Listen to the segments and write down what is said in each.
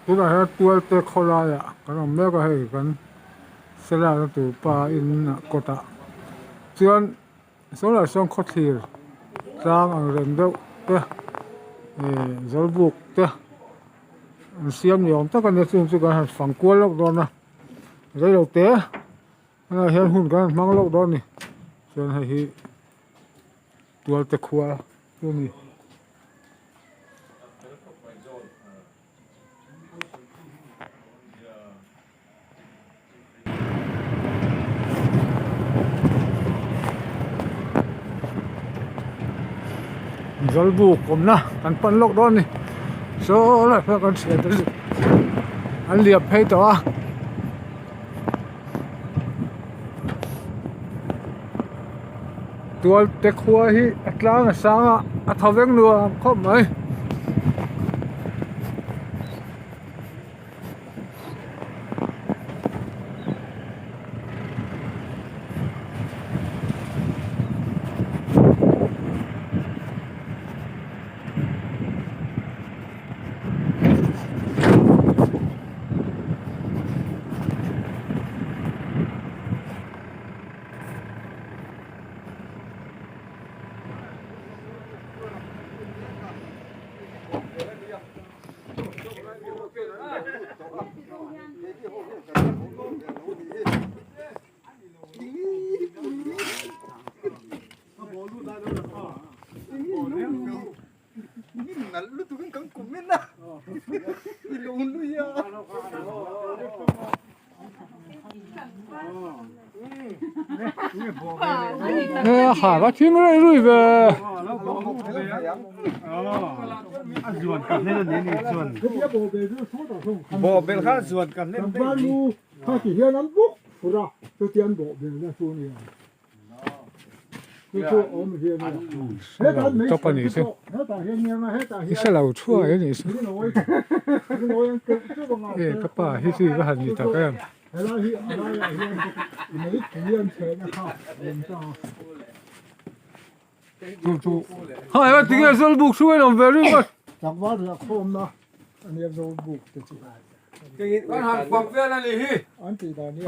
Tunah hian tualte khawlaiah kan awm mek a hei kan selakna tur pa in a kawtah chuan sawnah sawn khawthlir tlang ang reng deuh te ihh zawlbuk te an siam ni awm tak a nia chung chu kan han fang kual lawk dawn a reilo te tunah hian hun kan han hmang lawk dawn a ni chuan hei hi tualte khua chu a ni. Zawlbuk awmna kan pan lawk dawn a ni saw lai pawh kan hriat te chu an liam phei tawh a. Tualte khua hi a tlang a sang a a tho vek nuam khawp mai. Ha va thim rei rui ve. Tawp a nih chu i hre lo thuai a nih chu e ka pa hi chu i va han ni tak em. Chu chu hai a tinge zawlbuk chu a awm ve ringawt a.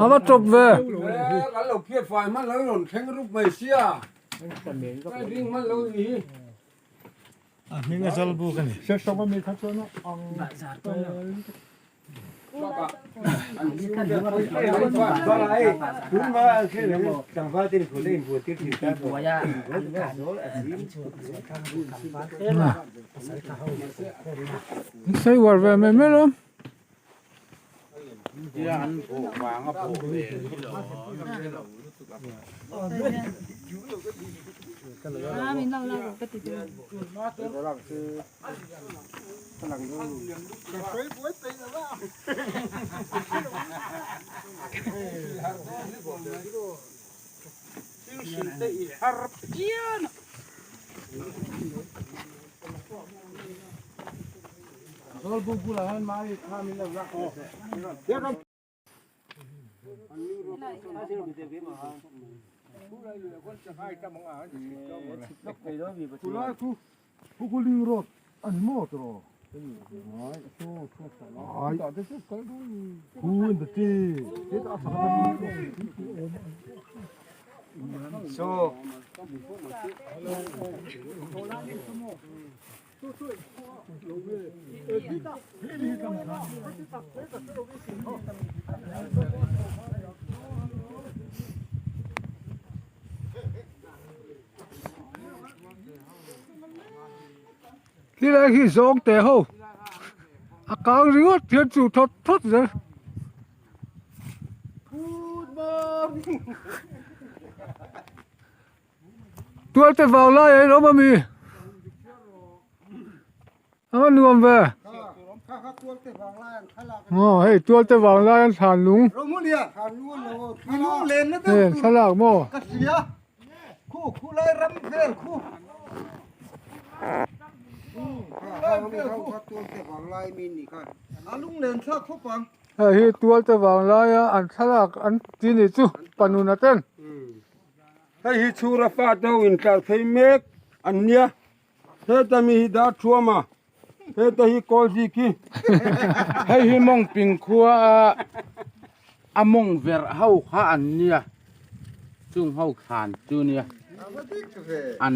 A va tawp ve. Sei uar ve mai mai lo. Tilai hi zawng teh ho a kang ringawt hian chu thawt thawt zel. Tualte vau lai ah in awm ami? A nuam ve. Maw hei tualte vang lai an thlan lung. Hei an thlalak maw? Hei hi tualte vang laia an thlalak an ti ni chu panuna ten. Hei hi chhura fate ho intlar phei mek an nia. Heta mi hi dar thuam a. Heta hi kawl zik hi. Hei hi mawngping khua a a mawng verh ho kha an nia chung ho thlan chu nia an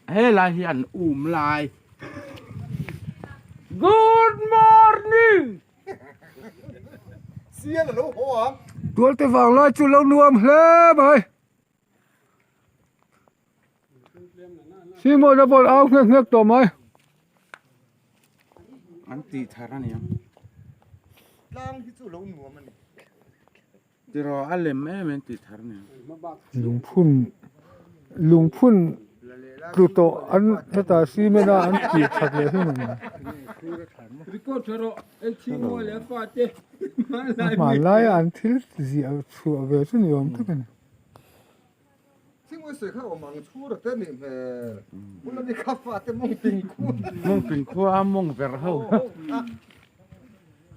helai hi an um lai. Good morning. Tualte vang lai chu lo nuam hle mai. Simawna pawh au nghek nghek tawh mai. An tih thar a niang. Tlang hi chu lo nuam a ni. Tiraw a lem em em tih thar a niang. Lungphun lungphun tlu tawh an hetah cement a an tih that leh hi ni. Record tha rawh Engthingmawi leh a fate Hmanlai a an thil ziah chhuah ve chu ni awm tak a ni. Thingpui sawi kha awm ang chhur te nih hmel. Bula mi kha fa te mawng ping khua. Mawng ping khua a mawng ver ho.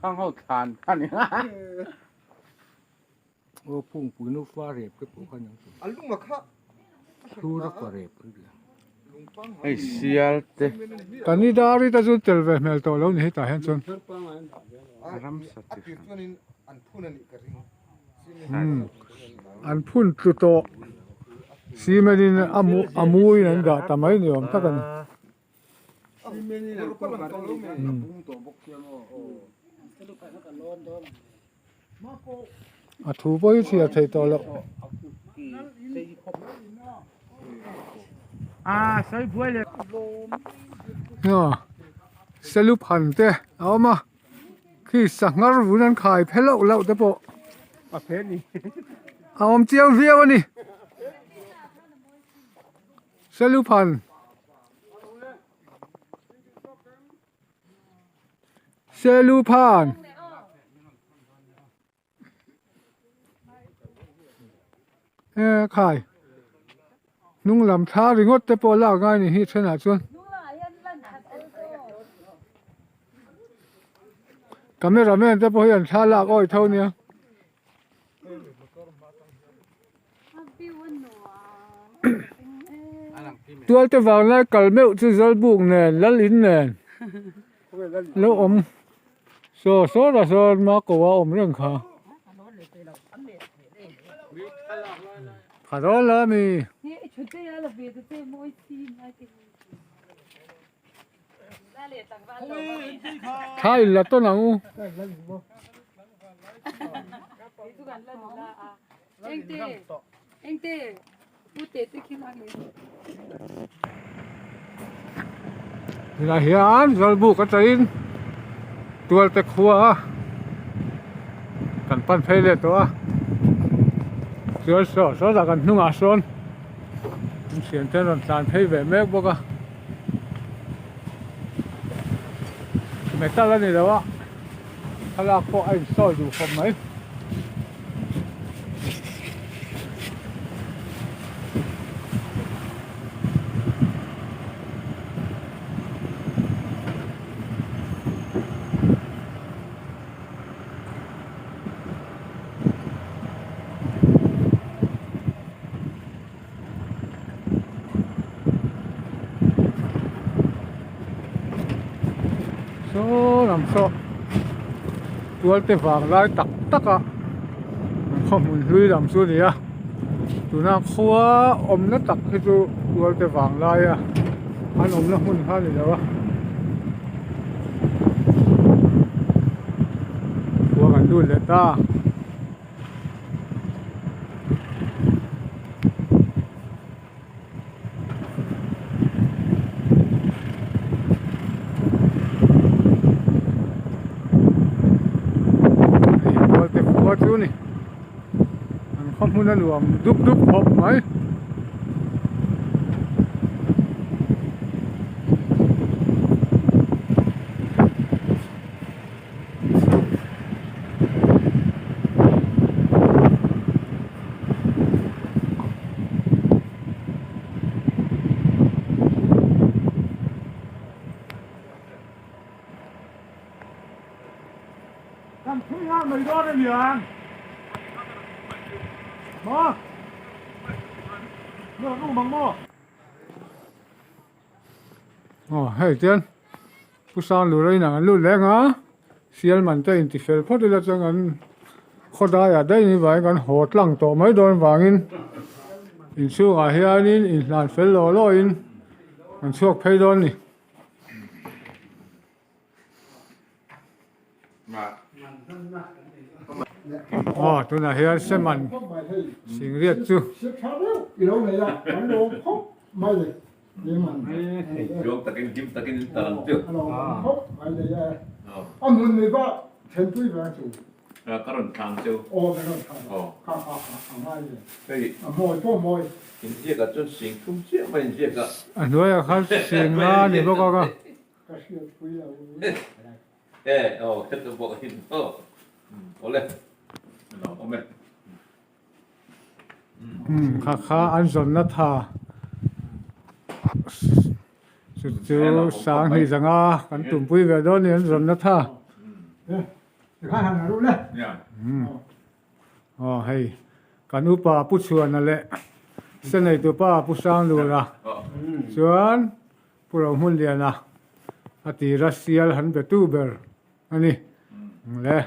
Khang ho thlan kha ni. Aw phungpui nu fa rep te pawh kha ni ang chu. A lunga kha. Chhur a fa rep an ti. Hei sial te. Kanidari te chu tel ve hmel tawh lo ni hetah hian chuan. Ramsa chi hran. An phun a nih ka ring. An phun tlu tawh cement in a muin an dah ta mai ni awm tak a ni. A thu pawh hi chhiar theih tawh loh. Selup han te a awm a. Khi sanghar vun an khai phe loh loh te pawh a awm chiang viau a ni. Seluphan Seluphan E khai hnung lam thla ringawt te pawh lak ngai ni hi thenah chuan camera man te pawh hi an thla lak awih tho nia. Tualte vanglai kal meuh chu Zawlbuk nen lal in nen lo awm saw saw ta sawn Mako a awm reng kha. Kha dawn lo ami. Thla in la tawn ang u. Tunah hian Zawlbuk atangin Tualte khua kan pan phei leh tawh a chuan saw sawtah kan hnungah sawn thian te an rawn tlan phei ve mek bawk a metal a ni lo a thlalak pawh a insawi duh khawp mai. Saw lam saw tualte vang lai tak tak a khaw hmun hlui lam chu a ni a tuna khua awmna tak hi chu tualte vang laia an awmna hmun kha a ni lo a khua kan lut leh ta. Hei tualte khua chu ni an khaw hmun a nuam dup dup khawp mai. Kan thui nghal mai dawn a niang. Maw? Maw rum ang maw? Aw hei chuan. Pu Sanglura inah an lut leh ang a, Sialman te inti fel phawt ila chuan kan khawdaiah daih ni vangin kan haw tlang tawh mai dawn vangin inchhungah hianin inhlan fel law lawin kan chhuak phei dawn a ni. Aw tunah hian Seman Singriat chu. A hnuaiah khan Singla a ni bawk a. Ka hriatpui lo. E aw heta pawh hi maw awle a lo awm e. Umm kha kha an zawnna tha chu chu sanghnih zanga kan tumpui ve dawn a ni an zawnna tha. Aw hei kan upa Pu Chhuana leh Seneitupa Pu Sanglura chuan Pu Rohmunliana a tira sial han be tu ber a ni le.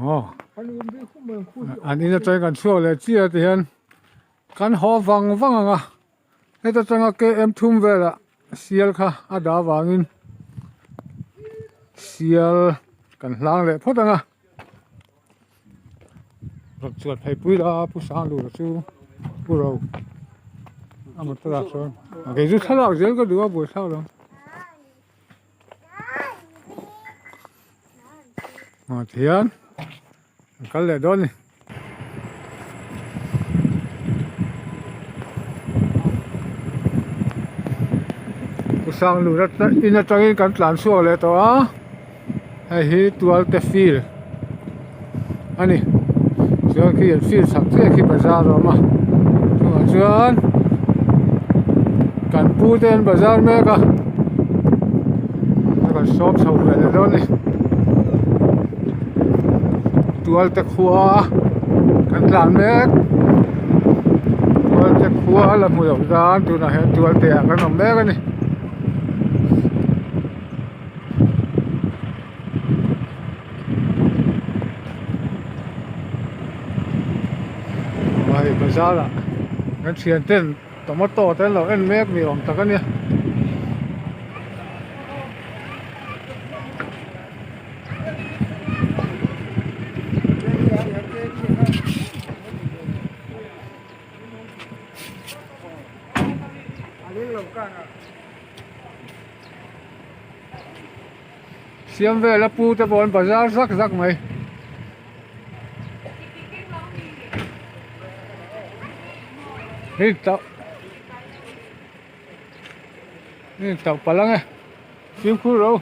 Aw an in atangin kan chhuak leh chiah a ti hian kan haw vang vang ang a heta tanga km thum velah sial kha a dah avangin sial kan hlang leh phawt ang a. Rawn chuan phei pui la Pu Sanglura chu Pu Ro a motor ah chuan kei chu thlalak zel ka duh a buaithlak lo ah tihian an kal leh dawn a ni. Pu Sanglura in atangin kan tlan chhuak leh tawh a. Hei hi Tualte field a ni chuan khi an field chhak chiah khi bazar a awm a chungah chuan kan pu te an bazar mek a kan sawm chho ve leh dawn a ni Tualte khua kan tlan mek Tualte khua la hmu loh nan tunah hian Tualte ah kan awm mek a ni. Hei bazar ah kan thian ten tomato te an lo en mek ni awm tak a nia. Siam vela pu te pawh an bazar zak zak mai. Hei tauh hei tauh palh ang e fimkhur ro.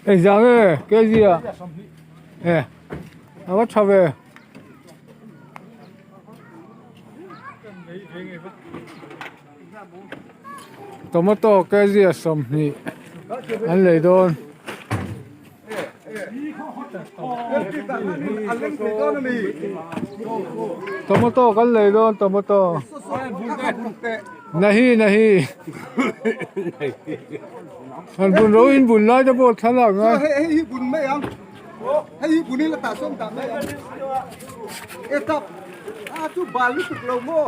Eng zah nge kg ah e a va tha ve. Tomato kg ah 20 an lei dawn. Tomato kan lei dawn tomato nahi nahi an bun ro in bun lai te pawh thlalak ngai hei hi bun mai ang hei hi bun in la tah sawn dah mai ang e tap a chu bal lutuk lo maw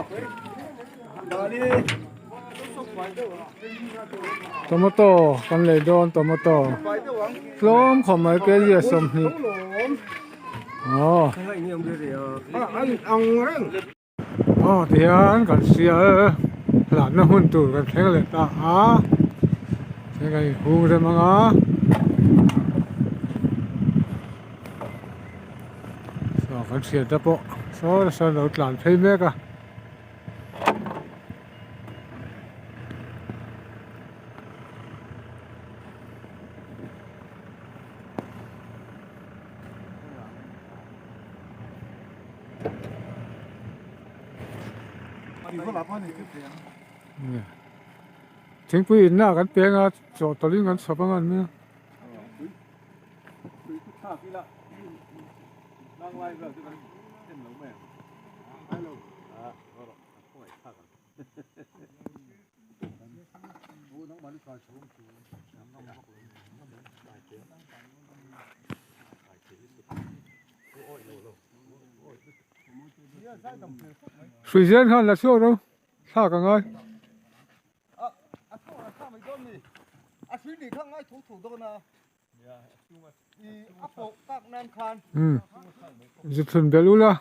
Tomato kan lei dawn tomato tlawm khawp mai kg a 20 aw aw tihian kan sial hlanna hmun tur kan thleng leh ta a hei kan inhung rem ang a. Saw kan hriat te pawh saw sawn a lo tlan phei mek a. Thingpui inna kan peng a chawhtawlh in kan chhawp ang an nia. ila tlang lai vel chu kan en lo mai ang hello ah rawh a khawngaih thlak ang Hruizen khan la chhuak ro thlak a ngai. Zuthlun belh ula.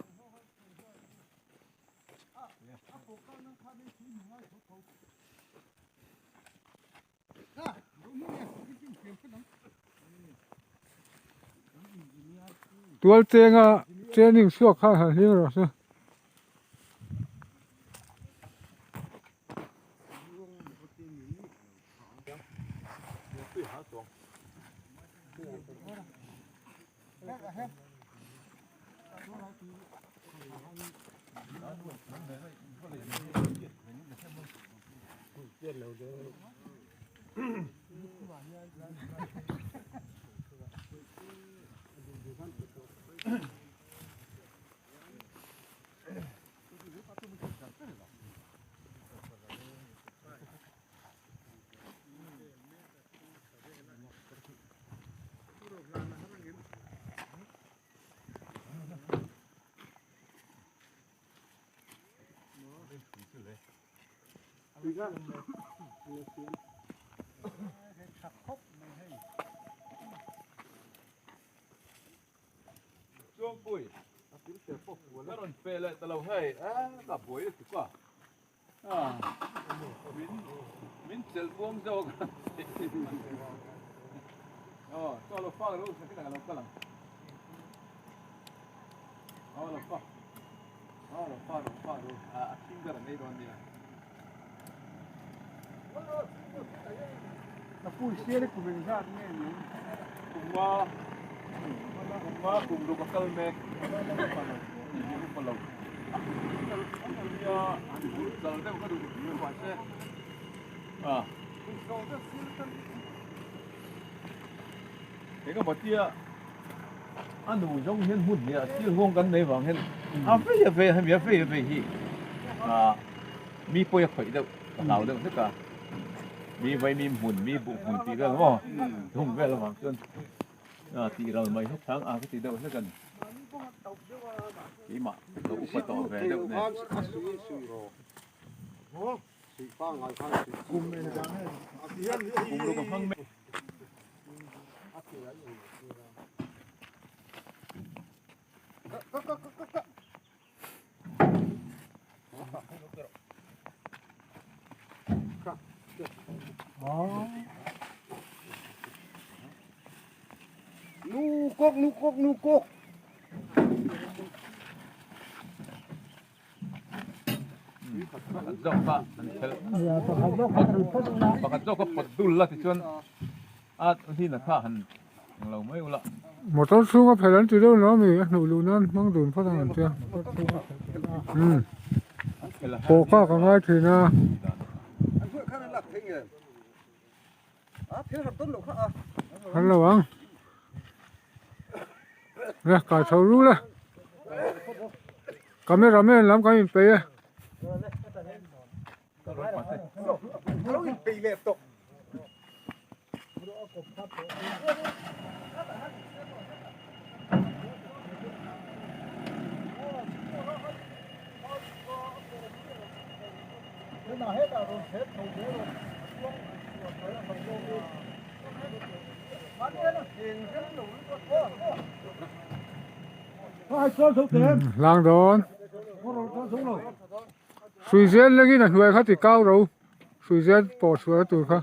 Tual chenga training chhuak khan han hlim rawh se. Chuangpui ka rawn fe leh ta lo hei ka buai lutuk a min min chelh buang zawk a aw chaw lo fak lo sakin a lo kal ang aw lo fak aw lo fak lo fak lo a khing ber an ei dawn nia. Kuma kuma kum ruk a kal mek ni upa lo nia han bul chal deuh ka duh mahse a engemaw tia a nu zawng hian hmun hnih ah thil huang kan nei vang hian a vei a vei a hemi a vei a vei hi ah mi pawi a khawih deuh a hlau deuh hlek a mi vai mi hmun mi buh hmun tih vel maw thung vel avang chuan a tih ral mai hlek chang a ka ti deuh hlek a ni keimah lo upa tawh ve deuh nen. Kum ruk a hmang mek. Nu kawk nu kawk nu kawk. Pakhat zawk kha an khelh pakhat zawk kha pawt dul la tichuan a hlin a kha han englo mai ula. Motor chhunga phel an ti deuh lo ami a hnuh luh nan hmang dun phawt ang an tia umm pawh kak a ngai thin a. An lo ang le kai chho ru le camera man lam kan inpeih e. Hlang dawn hrui zel lengin a hnuai kha ti kau ro hrui zel pawh chhuah na tur kha.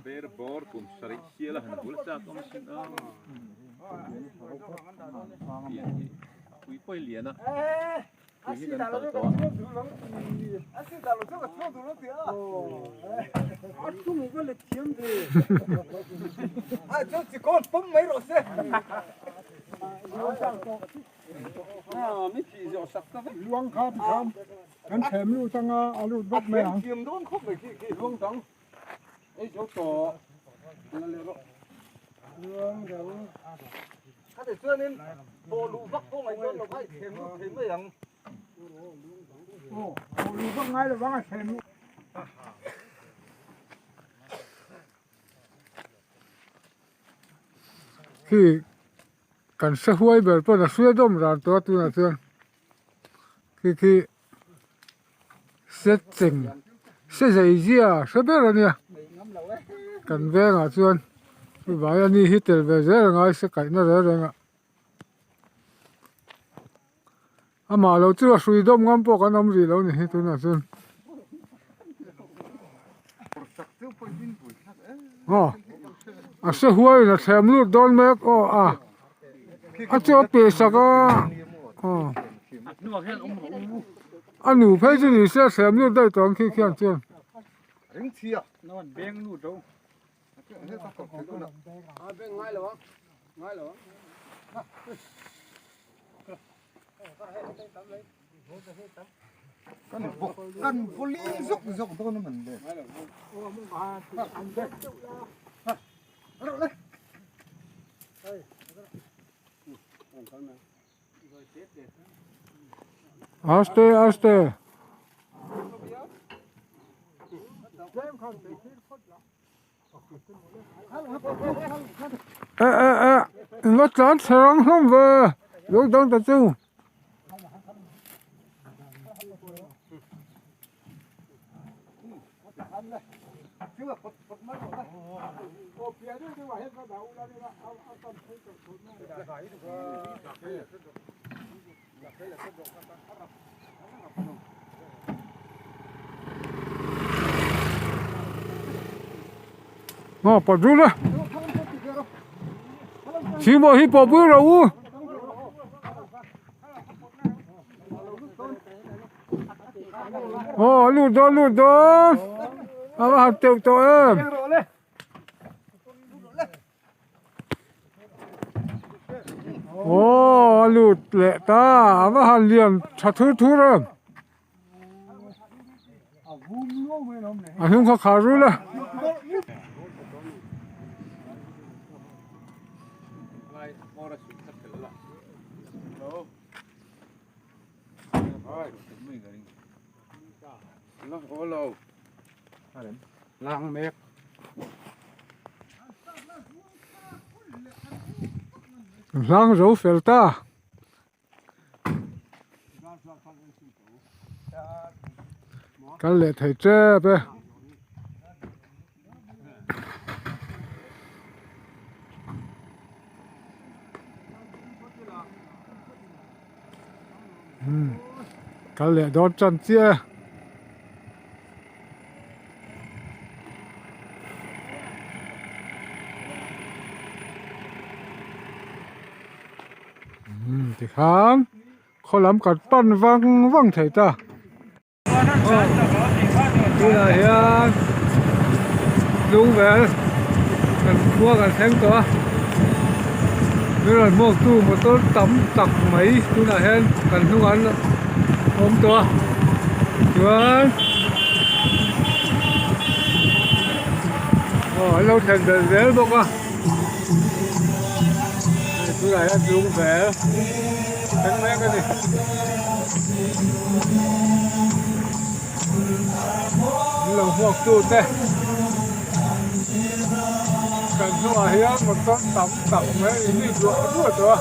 Khi kan hre huai ber pawn a hria dawm ran tawh a tunah chuan khi khi se cheng se zei zia hre ber a nia kan vengah chuan chuvai a ni hi tel ve zel a ngai se kaihna reng reng ah amah lo chu a hrui dawm ngam pawh kan awm rih lo ni hi tunah chuan aw a se huaiin a thlem lut dawn mek aw a a chu a peh sak a aw a nu phei chu ni se a thlem lut daih tawh ang khi khian chuan. Kan vawli zawk zawk dawn a man le. Aste aste. E e e in va tlan chhe rang hlawm ve lo dang ta chu. Aw pawt rul a thingbaw hi pawh pui rawh u. Aw lut dawn lut dawn a va han teuh tawh em. Aw a lut leh ta a va han lian tha thur thur em a hnung kha khar rul a. Hlang zo fel ta. Kal leh thei tep e. Kal leh dawn tan chiah e. Tikhan khaw lam kan pan vang vang thei ta. Tunah hian tlungvel kan khua kan thleng tawh a min rawn hmuak tu motor tam tak mai tunah hian kan hnungah an awm tawh a chuan aw an lo thlen belh zel bawk a tunah hian tlungvel thleng mek a ni. Min lo hmuak tu te kan hnungah hian motor tam tak mai in ri duah duah tawh a.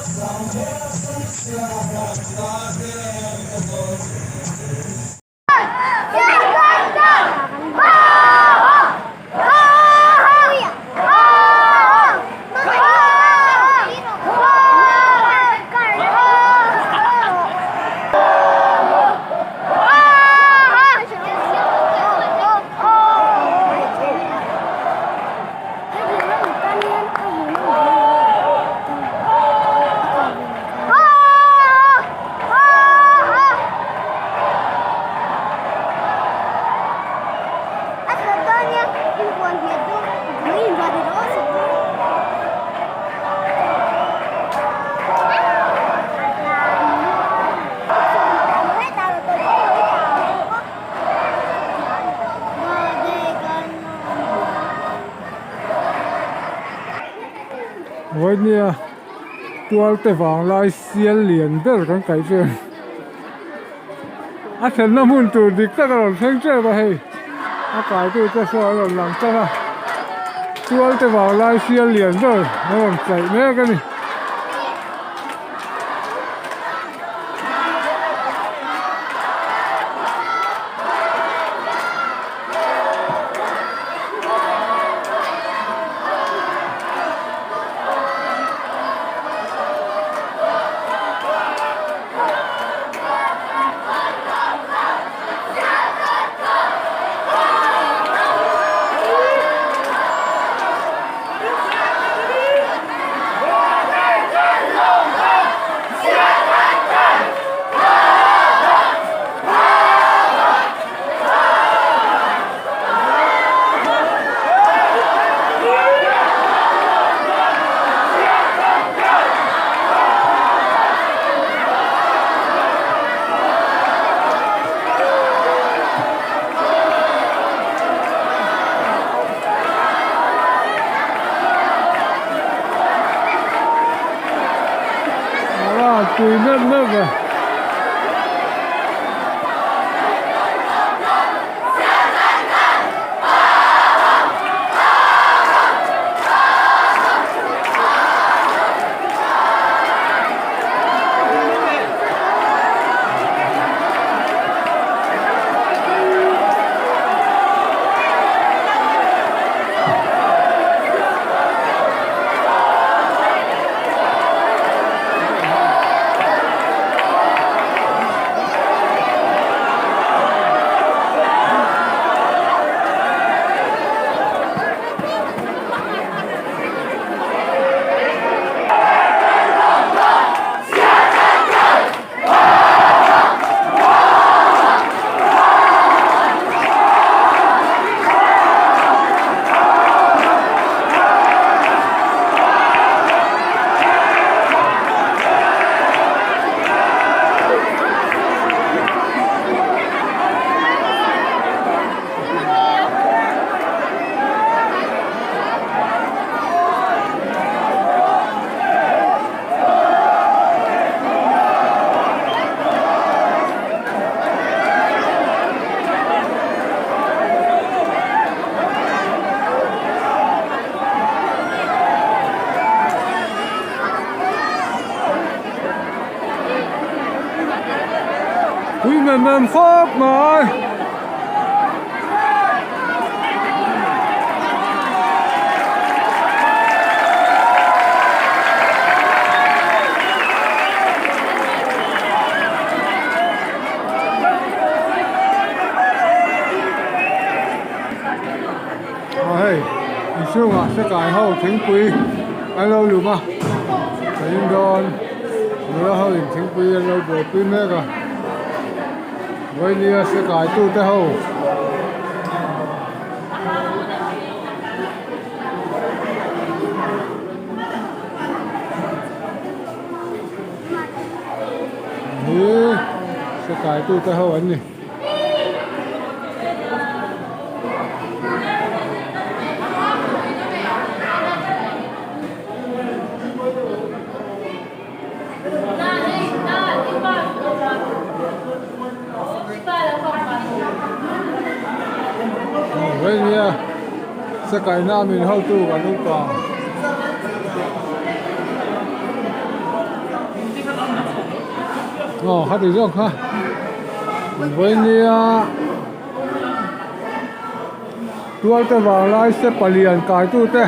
Vawinia. Tualte vanglai sial lian ber kan kaih chu a thlenna hmun tur dik tak a rawn thleng tep a hei a kaitute saw an rawn lang tan a tualte vanglai sial lian ber an rawn kaih mek a ni. Tui meuh meuh ve. Pui mem mem khawp mai. Aw hei inchhungah hrekai ho thingpui an lo lum a ka in dawn nula ho in thingpui an lo buaipui mek a vawiliah hrekai tute ho. Hi hrekai tute ho an ni. Veinia sakaina min hotu kan upa. Aw khati zawk kha. Vawimia tualte vanglai se palian kaitute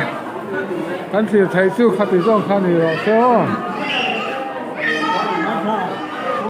kan thlir theih chu khati zawng kha ni rawh se aw.